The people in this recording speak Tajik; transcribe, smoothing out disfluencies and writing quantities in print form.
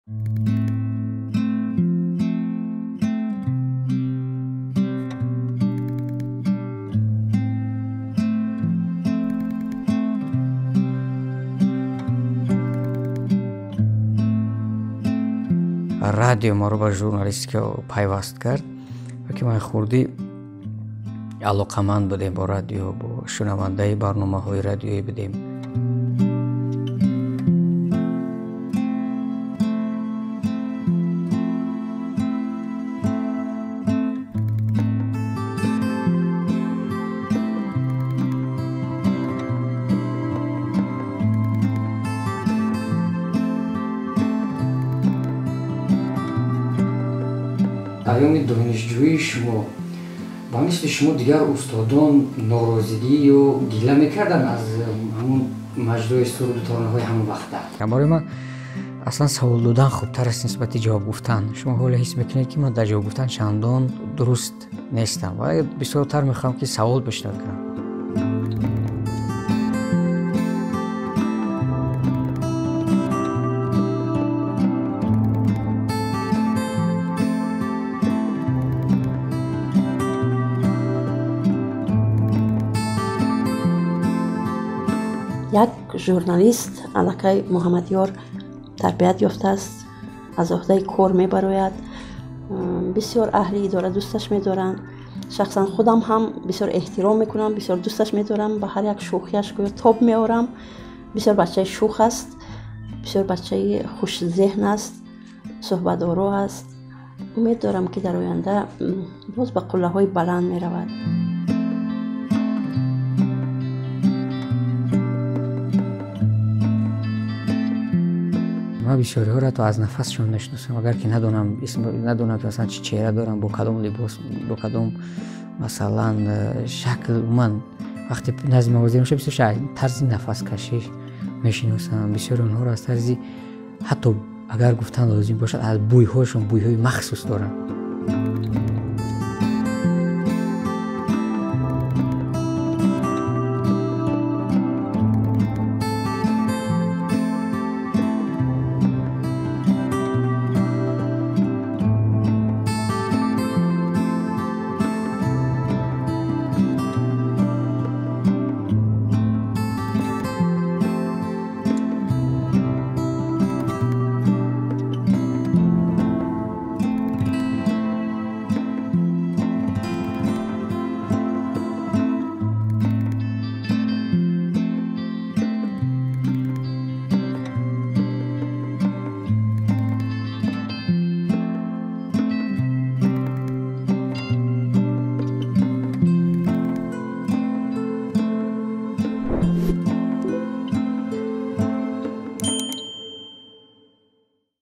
Радио маро ба журналистика пайваст кард, ки ман хурдӣ алоқаманд будем бо радио, бо шунавандаи барномаҳои радиоӣ будем. Айёми донишҷӯии шумо ба мисли шумо дигар устодон норозигӣ ё гила мекарданд аз ҳамун маҷрои суруду таронаҳои ҳамон вақта? Барои ман аслан савол додан хубтар аст нисбати ҷавоб гуфтан. Шумо ҳоло ҳис мекунед, ки ман дар ҷавоб гуфтан чандон дуруст нестам ва бисёртар мехоҳам, ки савол пешниҳод кунам. Як журналист аллакай Муҳаммадёр тарбият ёфтааст, аз ӯҳдаи кор мебарояд, бисёр аҳли идора дӯсташ медоранд. Шахсан худам ҳам бисёр эҳтиром мекунам, бисёр дӯсташ медорам, ба ҳар як шӯхиаш гӯё тоб меорам. Бисёр бачаи шӯх аст, бисёр бачаи хушзеҳн аст, суҳбаторо аст. Умед дорам, ки дар оянда боз ба қуллаҳои баланд меравад. Ман бисёриҳоро ҳатто аз нафасшон мешиносам, агар ки надонам исм, надонам, ки масалан чӣ чеҳра дорам, бо кадом либос, бо кадом масалан шакл. Умуман вақте назди ман ҳозир мешавад, бисёр тарзи нафаскашӣ мешиносам. Бисёри онҳоро аз тарзи, ҳатто агар гуфтан лозим бошад, аз бӯйҳошон, бӯйҳои махсус доранд.